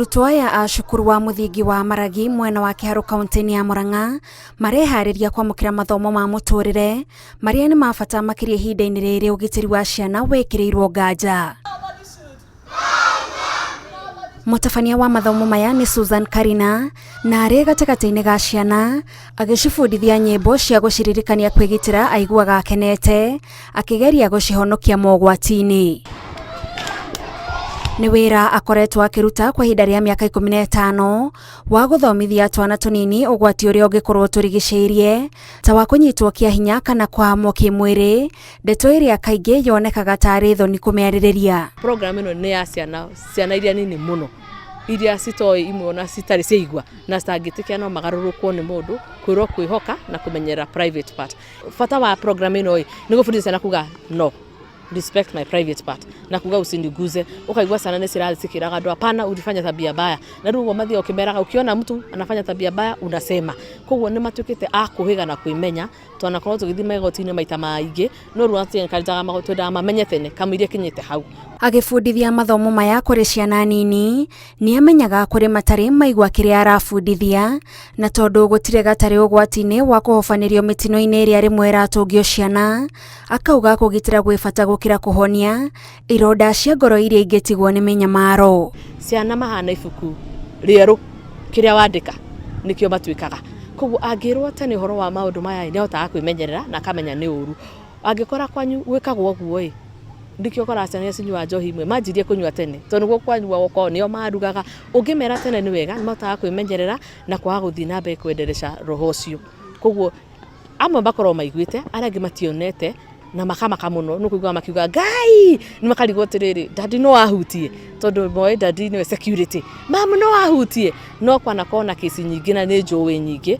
Arutwo aya a cukuru wa mũthingi wa Maragi mwena wa Kĩharũ kaunti-inĩ ya Murang'a mareharĩria kwamũkĩra mathomo ma mũtũrĩre marĩa nĩ ma bata makĩria ihinda-inĩ rĩrĩ ũgitĩri wa ciana wĩkĩrĩirwo nganja. Mũtabania wa mathomo maya nĩ Susan Karina na arĩ gatagatĩ-inĩ ga ciana agĩcibundithia nyĩmbo cia gũciririkania kwĩgitĩra aiguaga akenete akĩgeria gũcihonokia mogwati-inĩ. Nĩ wĩra akoretwo akĩruta kwa ihinda rĩa mĩaka 15 wa gũthomithia twana tũnini ũgwati ũrĩa ũngĩkorwo tũrigicĩirie ta wa kũnyitwo kĩa hinya kana kũhamwo kĩmwĩrĩ, ndeto ĩrĩa kaingĩ yonekaga tarĩ thoni kũmĩarĩrĩria. Program ĩno nĩ ya ciana, ciana iria nini mũno, iria citoĩ imwe ona citarĩ ciaigua na citangĩtĩkia no magarũrũkwo nĩ mũndũ, kwĩrwo kwĩhoka na kũmenyerera private part. Bata wa program ĩno ĩ, nĩ gũbundithia ciana kuga no, respect my private part, na kuga usiniguze. Ũkaigua ciana nĩ cirathiĩ cikĩraga andũ hapana, ulifanya tabia mbaya. Na rĩu ũguo mathiaga ũkĩmeraga ukiona mtu anafanya tabia mbaya unasema. Koguo nĩ matuĩkĩte a kũhĩga na kwĩmenya, twanakorwo tũgĩthiĩ magoti-inĩ maita maingĩ, no rĩu twendaga twendaga mamenye tene kamũira ĩkinyĩte hau. Agĩbundithia mathomo maya kũrĩ ciana nini, nĩ amenyaga kũrĩ matarĩ maigua kĩrĩa arabundithia, na tondũ gũtirĩ gatarĩ ũgwati-inĩ wa kũhobanĩrio mĩtino-inĩ ĩrĩa rĩmwe ĩratũngio ciana, akauga kũgitĩra gwĩ bata gũkĩra kũhonia ironda cia ngoro iria ingĩtigwo nĩ mĩnyamaro. Ciana mahana ibuku rĩerũ, kĩrĩa wandĩka nĩkĩo matuĩkaga. Koguo angĩrwo tene ũhoro wa maũndũ maya nĩ ahotaga kwĩmenyerera na akamenya nĩ ũru. Angĩkora kwanyu gwĩkagwo ũguo ĩ, nĩkĩo ũkoraga ciana iria cinyuaga njohi imwe manjirie kũnyua tene tondũ nĩguo kwanyuagwo korwo nĩo marugaga. Ũngĩmera tene nĩ wega nĩ mahotaga kwĩmenyerera na kwaga gũthiĩ na mbere kwendereca roho ũcio. Koguo amwe makoragwo maiguĩte, arĩa angĩ mationete na makamaka mũno nĩ ũkũigua makiuga Ngai, nĩ makarigwo atĩrĩrĩ, daddy no ahutie tondũ moĩ daddy nĩwe security, mum no ahutie, no kwanakorwo na kĩci nyingĩ na nĩ njũĩ nyingĩ.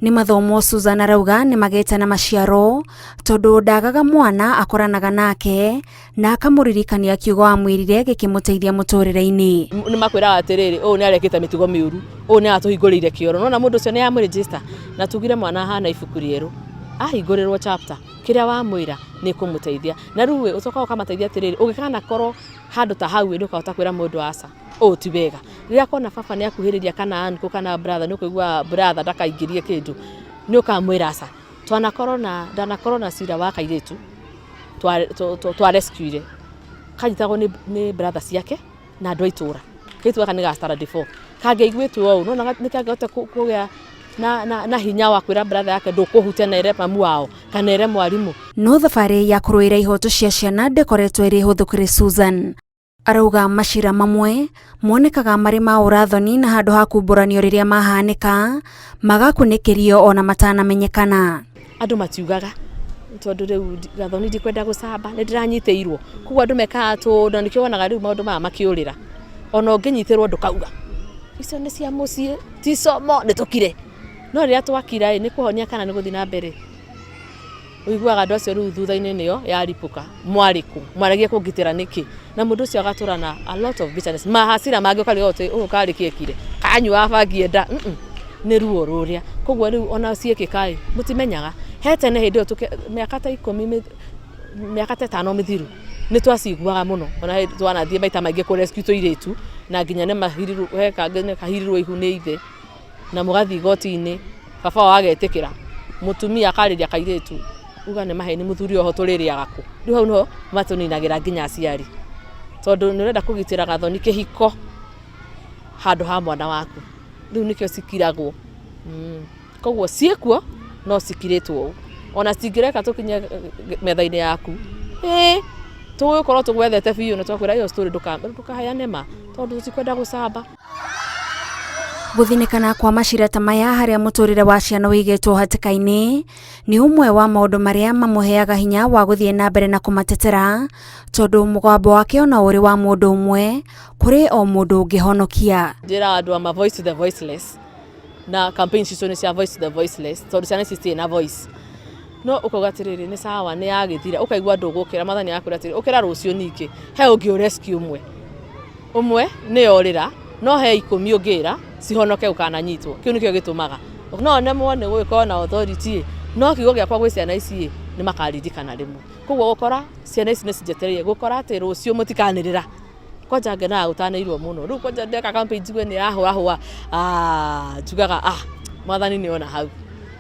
Nĩ mathomo Susan arauga nĩ magĩte na maciaro tondũ ndagaga mwana akoranaga nake na akamũririkania kiugo amwĩrire gĩkĩmũteithia mũtũrĩre-inĩ. Nĩ makwĩraga atĩrĩrĩ, ũyũ nĩ arekĩte mĩtugo mĩũru, ũyũ nĩ aratũhingũrĩire kĩoro. Nĩwona mũndũ ũcio nĩ amũ register na tugire mwana ahana ibuku rĩerũ, ahingũrĩrwo chapter, kĩrĩa wamwĩra nĩ ĩkũmũteithia. Na rĩu ĩ, ũcokaga ũkamateithia atĩrĩrĩ, ũngĩkanakorwo handũ ta hau ĩ, nĩ ũkahota kwĩra mũndũ aca, ũũ ti wega. Rĩrĩa akona baba nĩ akuhĩrĩria kana uncle kana brother, nĩ ũkũigua brother ndakaingĩrie kĩndũ, nĩ ũkamwĩra aca. Twanakorwo na, ndanakorwo na cira wa kairĩtu, twa rescue ire, kanyitagwo nĩ brother ciake na andũ a itũra. Kairĩtu gaka nĩ ga standard four. Kangĩaiguĩte ũũ, nĩwona nĩ kangĩahota kũgĩa na hinya wa kwĩra brother yake ndũkũhutia na ĩre mamu wao kana ĩre mwarimũ. No thabarĩ ya kũrũĩra ihoto cia ciana ndĩkoretwo ĩrĩ hũthũ kũrĩ Susan. Arauga macira mamwe monekaga marĩ ma ũrathoni na handũ ha kumbũranio rĩrĩa mahanĩka magakunĩkĩrio ona matanamenyekana. Andũ matiugaga tondũ rĩu gathoni ndikwenda gũcamba nĩ ndĩranyitĩirwo, koguo andũ mekaga tũ na nĩkĩo wonaga rĩu maũndũ maya makĩũrĩra, ona ũngĩnyitĩrwo ndũkauga, icio nĩ cia mũciĩ ti somo nĩ tũkire, no rĩrĩa twakira ĩ nĩ kũhonia kana nĩ gũthiĩ na mbere? Ũiguaga andũ acio rĩu thutha-inĩ nĩo yaripũka, mwarĩ kũ? Mwaregire kũngitĩra nĩkĩ? Na mũndũ ũcio agatũra na a lot of bitterness, mahasira mangĩ ũkarigwo atĩ ũyũ karĩ kĩ ekire? Kanyuaga bangi enda? Nĩ ruo rũrĩa. Koguo rĩu ona ciĩkĩka ĩ, mũtimenyaga. He tene hĩndĩ ĩyo mĩaka ta 10, mĩaka ta 5 mĩthiru, nĩ twaciguaga mũno. Ona hĩndĩ twanathiĩ maita maingĩ kũ rescue tũirĩtu, na nginya nĩ mahirirwo, he kangĩ kahirirwo ihu nĩ ithe. Na mũgathiĩ igoti-inĩ, baba wao agetĩkĩra, mũtumia akarĩria kairĩtu, uga nĩ maheni mũthuri oho tũrĩrĩaga kũ? Rĩu hau nĩho matũninagĩra nginya aciari, tondũ nĩ ũrenda kũgitĩra gathoni kĩhiko handũ ha mwana waku, rĩu nĩkĩo cikiragwo. Koguo ciĩkuo no cikirĩtwo ũũ, ona citingĩreka tũkinye metha-inĩ yaku, ĩĩ tũgũkorwo tũgwethete biũ na twakwĩra ĩyo story ndũkaheane ma, tondũ tũtikwenda gũcamba. Gũthinĩkana kwa macira ta maya harĩa mũtũrĩre wa ciana ũigĩtwo hatĩka-inĩ nĩ ũmwe wa maũndũ marĩa mamũheaga hinya wa gũthiĩ na mbere na kũmatetera, tondũ mũgambo wake ona ũrĩ wa mũndũ ũmwe kũrĩ o mũndũ ũngĩhonokia. Njĩraga andũ ama voice to the voiceless, na campaign citũ nĩ cia voice to the voiceless, tondũ ciana ici citirĩ na voice. No ũkauga atĩrĩrĩ, nĩ sawa nĩ yagĩthira, ũkaigua ndũgũkĩra, Mwathani agakwĩra atĩrĩrĩ, ũkĩra rũciũ ningĩ, he ũngĩ ũ rescue ũmwe. Ũmwe nĩ yorĩra, no he 10 ũngĩra cihonoke ũkananyitwo. Kĩu nĩkĩo gĩtũmaga. No nemwo nĩ gũgĩkorwo na authority, no kiugo gĩakwa gwĩ ciana ici nĩ makaririkana rĩmwe. Koguo gũkora ciana ici nĩ cinjetereire, gũkora atĩ rũciũ mũtikanĩrĩra. Kwanja ngenaga gũtanĩirwo mũno. Rĩu kwanja ndeka campaign njigue nĩ ĩrahũahũa, ah, njugaga ah, mwathani nĩ ona hau.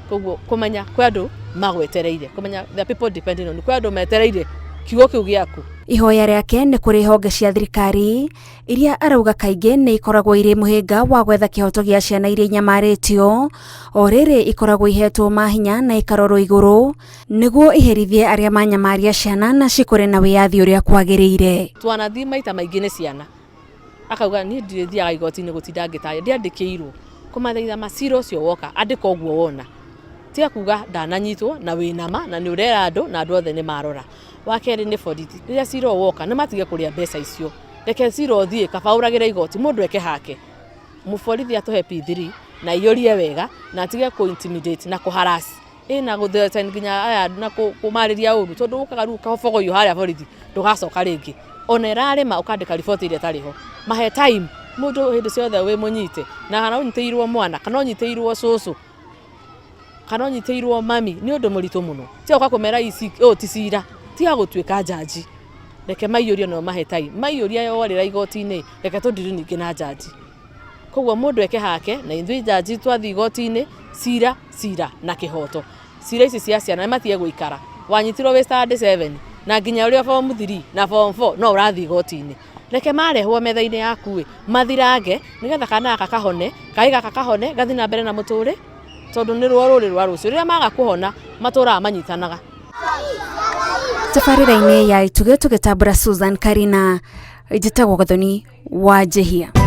Koguo kũmenya kwĩ andũ magwetereire, kũmenya there are people depending on you, kwĩ andũ metereire kiugo kĩu gĩaku. Ihoya rĩake nĩ kũrĩ honge cia thirikari iria arauga kaingĩ nĩ ikoragwo irĩ mũhĩnga wa gwetha kĩhoto gĩa ciana iria inyamarĩtio, o rĩrĩ ikoragwo ihetwo mahinya na ikarorwo igũrũ nĩguo iherithie arĩa manyamaria ciana na cikũre na wĩyathi ũrĩa kwagĩrĩire. Twanathiĩ maita maingĩ nĩ ciana akauga niĩ ndirĩthiaga igoti-inĩ gũtinda ngĩtarĩria ndiandĩkĩirwo kũmathaitha macira ũcio woka andĩka ũguo wona tiga kuga ndananyitwo na wĩna ma na nĩ ũrera andũ na andũ othe nĩ marora. Wa kerĩ nĩ borithi rĩrĩa cira ũyũ woka nĩ matige kũrĩa mbeca icio reke cira ũthiĩ kaba ũragĩre igoti mũndũ eke hake. Mũborithi atũhe P3 na aiyũrie wega na atige kũ intimidate na kũ harass ĩ na gũ threaten nginya aya na kũmarĩria ũru tondũ ũkaga rĩu ũkabogoyio harĩa borithi ndũgacoka rĩngĩ ona ĩrarĩma ũkandĩka riboti ĩrĩa ĩtarĩ ho mahe time mũndũ hĩndĩ ciothe wĩ mũnyite na kana ũnyitĩirwo mwana kana ũnyitĩirwo cũcũ kana ũnyitĩirwo mami nĩ ũndũ mũritũ mũno tiga gũka kũmera ici ũyũ ti cira tiga gũtuĩka njanji reke maiyũrie na ũmahe time maiyũria yorĩra igoti-inĩ reke tũndiru ningĩ na njanji. Koguo mũndũ eke hake na ithuĩ njanji twathiĩ igoti-inĩ cira cira na kĩhoto. Cira ici cia ciana nĩ matige gũikara. Wanyitirwo wĩ standard 7 na nginya ũrĩ o form 3 na form 4 no ũrathiĩ igoti-inĩ. Reke marehwo metha-inĩ yaku ĩ, mathirange nĩgetha kana gaka kahone, kahĩĩ gaka kahone gathiĩ na mbere na mũtũrĩre tondũ nĩ ruo rũrĩ rwa rũciũ. Rĩrĩa maga kũhona matũraga manyitanaga. Tabarĩra-inĩ ya Itugĩ tũgĩtambũra Susan Karina, njĩtagwo Gathoni Wanjihia.